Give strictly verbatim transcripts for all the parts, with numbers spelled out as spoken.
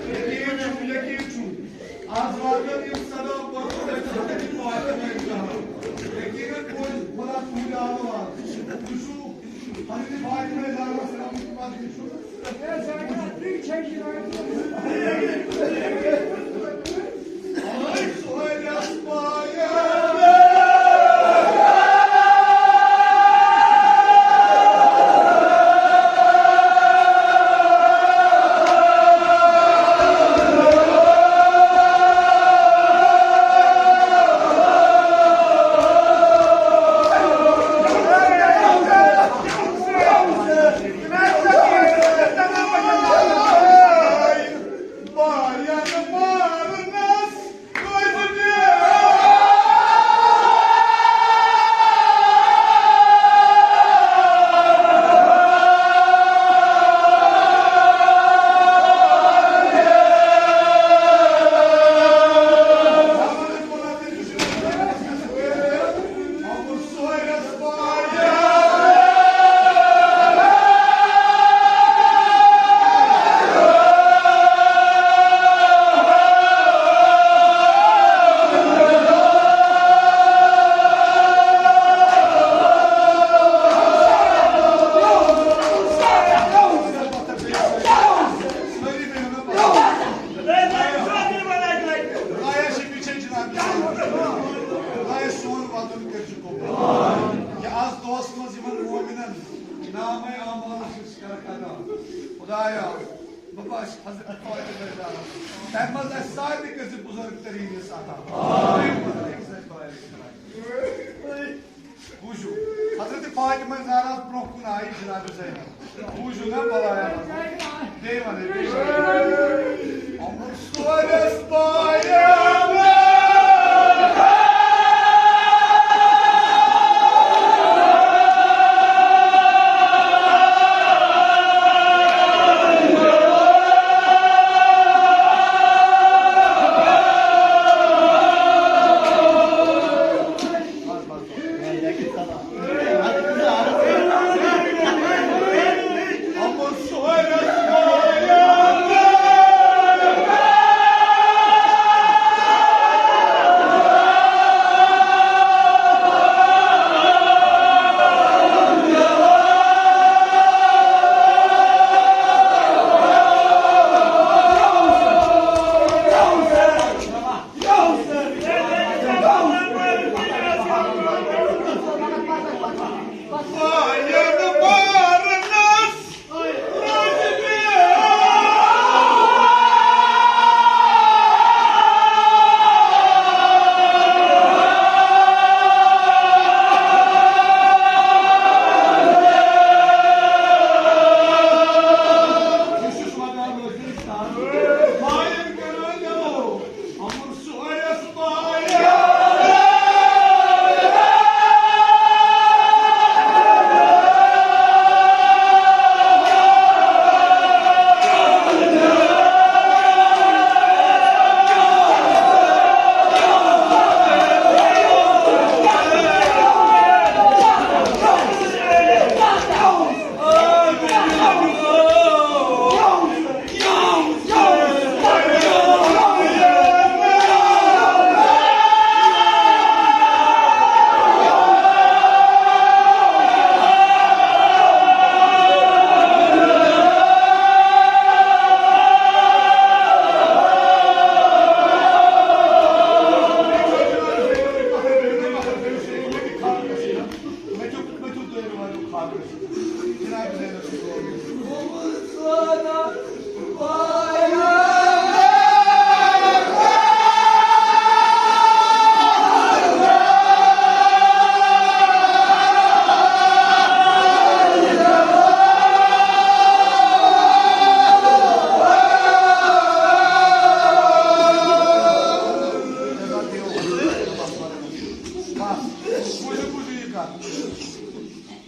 یقین چھُم، یقین چھُم۔ آز واتن یِم صدا برونٛہہ، تَتہِ چھِ حضرت فاطمہ زہرا۔ یقیناً بوزِ خۄدا تُہُنٛد آواز۔ وٕچھِو، حضرت فاطمہ زہرا سلام پتہٕ وٕچھِو۔ خۄدایہ چھِ پِچھے جناب۔ خۄدایہ سون وطن کٔرۍ زِ قبول۔ یہِ آز دۄہس منٛز یِمن مومنن نامے اعمال چھِ کرکھ عطا۔ خۄدایا، بہٕ بس حضرت فاطمہ زہرا۔ تَمہِ منٛز اَسہِ سارنٕے کٔرۍ زِ بُزرگ تریٖن یَس عطا۔ بوٗزِو، حضرت فاطمہ زہرا برونٛہہ کُن آیہِ جناب زینب۔ بوٗزِو نا بلایا۔ بیٚیہِ وَنَے، بیٚیہِ وَنَے۔ عمر سورس پایان۔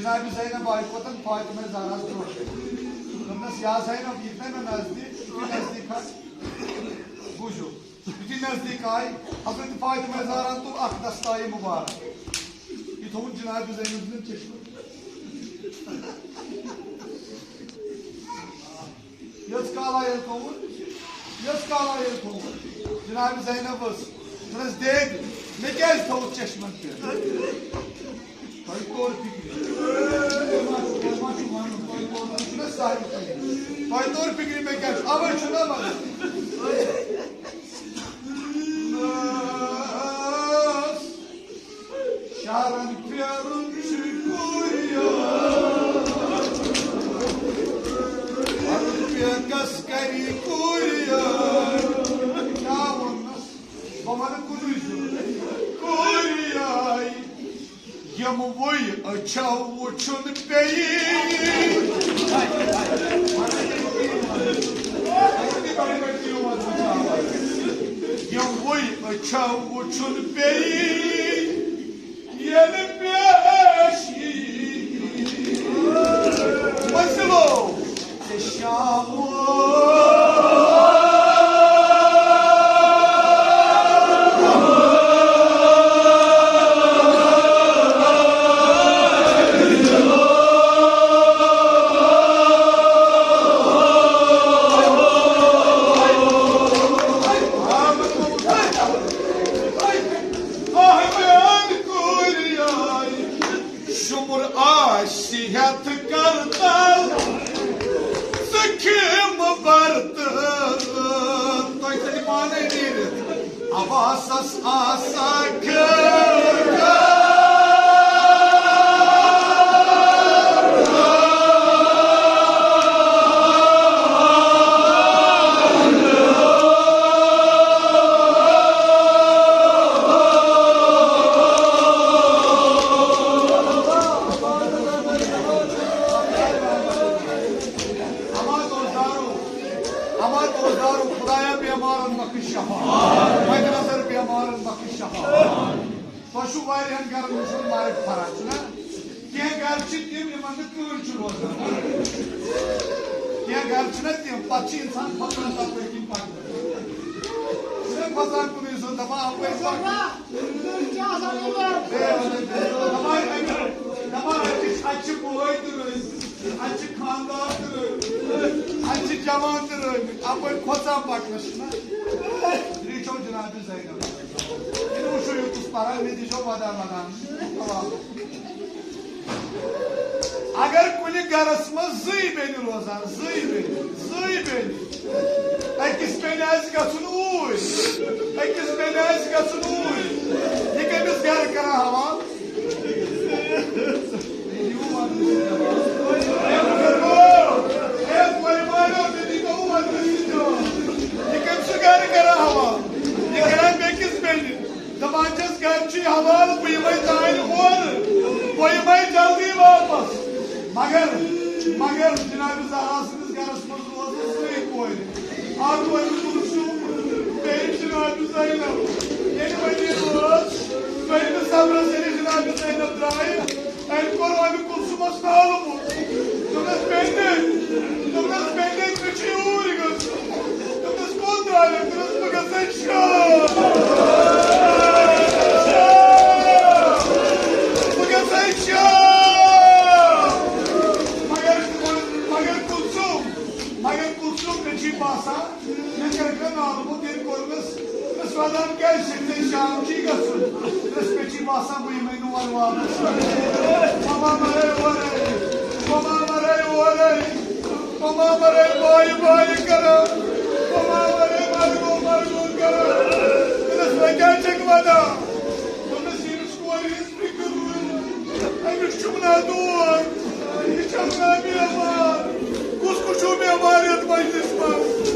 جناب زینب آیہِ کوٚتن؟ فاطمہ زہراہس برونٛہہ کَنہِ۔ دوٚپنَس، یا زینب، یہِ تہِ نہ مےٚ نزدیٖک، یہِ تہِ نزدیٖک آسہِ۔ بوٗزِو، یُتھُے نزدیٖک آیہِ، حضرت فاطمہ زہراہن تُل اکھ دستایہِ مُبارک۔ یہِ تھوٚوُن جناب زینب سٕنٛدٮ۪ن چشمن۔ یٔژ کالا ییٚلہِ تھوٚوُن، یٔژ کالا ییٚلہِ تھوٚوُن، جناب زینب ٲس، دوٚپنَس، دید، مےٚ کیٛازِ تھوٚوُتھ چشمن پٮ۪ٹھ؟ تۄہہِ توٚر فِکرِ۔ تۄہہِ ما چھُ، تۄہہِ ما چھُ وَنُن، تۄہہِ توٚر، یہِ چھُنہ سارِوٕے تۄہہِ۔ تۄہہِ توٚر فِکرِ، مےٚ کیٛاہ چھُ، اَوَے چھُنہ وَنان۔ شہرن پھیرُن چھُ کوٗرِ یوت۔ پنُن پیکس کَرِ کوٗرِ یوت۔ کیٛاہ ووٚنمَس؟ بہٕ وَنہٕ کُنُے زوٚن۔ کوٗرِ یوت۔ یِموٕے أچھو وُچھُن پیٚیہِ۔ یِموٕے أچھو وُچھُن پیٚیہِ، ییٚلہِ پیش یِیہِ منزلو۔ شُمُر آسہِ ہٮ۪تھ کرتل، ژٕ کھیمہٕ برتہٕ۔ تۄہہِ ژٔلہِ پانے نیٖرِتھ۔ عباسس آسا کھیمہٕ۔ اما دوستارو، اما دوستارو، خدایا بیمارن بخش شفا۔ وتہِ نظر بیمارن بخش شفا۔ تۄہہِ چھُو واریاہن گرن منٛز چھُنہٕ مرگ فرق، چھُنہ؟ کینٛہہ گرٕ چھِ تِم، یِمن نہٕ کٕہٕنۍ چھُ روزان۔ کینٛہہ گرٕ چھِنہ تِم، پتہٕ چھِ انسان کھۄژان تپٲرۍ کِنۍ پکنس۔ چھُنہ کھۄژان کُنُے زوٚن، دپان اپٲرۍ پکہٕ۔ دپان اَتہِ، دپان اَتہِ چھِ، اَتہِ چھِ بٲے تہِ رٔلۍ، اَتہِ چھِ خانٛدار تہِ رٔلۍ، اَتہِ چھِ جوان تہِ رٔلۍ، اَپٲرۍ کھۄژان پَکنَس چھِنہ۔ یہِ چھو جناب زینب۔ یہِ وٕچھِو یہِ کُس پَران، مےٚ دیٖزیو وَدان وَدان۔ اگر کُنہِ گَرَس منٛز زٕے بیٚنہِ روزان، زٕے بیٚنہِ، زٕے بیٚنہِ، أکِس بیٚنہِ آسہِ گژھُن اوٗرۍ، أکِس بیٚنہِ آسہِ گژھُن اوٗرۍ، یہِ کٔمِس گَرٕ کران حوالہٕ؟ اے بزرگو، اے بٔڑۍ بارو، مےٚ دیٖتو وَننہٕ سۭتۍ۔ یہِ کٔمۍ سُہ گَرٕ کران حوالہٕ؟ یہِ کران بیٚکِس بیٚنہِ۔ دَپان چھَس، گَرِ چھُے حوالہٕ، بہٕ یِمَے دانہِ اورٕ، بہٕ یِمَے جلدی واپَس۔ مگر، مگر جناب زہرا سٕنٛدِس گَرَس منٛز روزٕ زٕے کورِ۔ اَکھ وَنہِ کُلثوم، بیٚیہِ جناب زینب۔ ییٚلہِ وۄنۍ یہِ بٲژ دوٚیمِس صبرَس ییٚلہِ جناب زینب درٛایہِ، أمۍ کوٚر وۄنۍ کُلثومَس نالہٕ موٚت۔ دوٚپنَس، "بیٚنہِ، دوٚپنَس، بیٚنہِ، مےٚ چھُ یوٗرۍ گژھُن۔" دوٚپنَس، "کوٚت درٛایَکھ؟" دوٚپنَس، "بہٕ گژھٕ شام۔ بہٕ گژھٕ شام۔" مگر، مگر کُلثوم، مگر کُلثوم، مےٚ چھُے باسان، مےٚ کَرِ کانٛہہ نالہٕ موٚت، ییٚلہِ کوٚرمَس، مےٚ وَدان کیٛازِ چھَکھ ژےٚ شام چی گژھُن؟ مےٚ چھُے باسان، بہٕ یِمَے نہٕ وۄنۍ واپَس۔ بہٕ ما مَرَے اورَے، بہٕ ما مَرَے اورَے، بہٕ ما مَرَے بایہِ بایہِ کران، بہٕ ما مَرَے مَرگو مَرگو کران۔ مےٚ دوٚپمَس، وۄنۍ کیٛازِ چھَکھ وَدان؟ دوٚپمَس، ییٚمِس کورِ ہٕنٛز فِکر روٗز، أمِس چھُم نا دود، یہِ چھَم نا بٮ۪مار۔ کُس کُس چھُو بٮ۪مار یَتھ مجلِس منٛز؟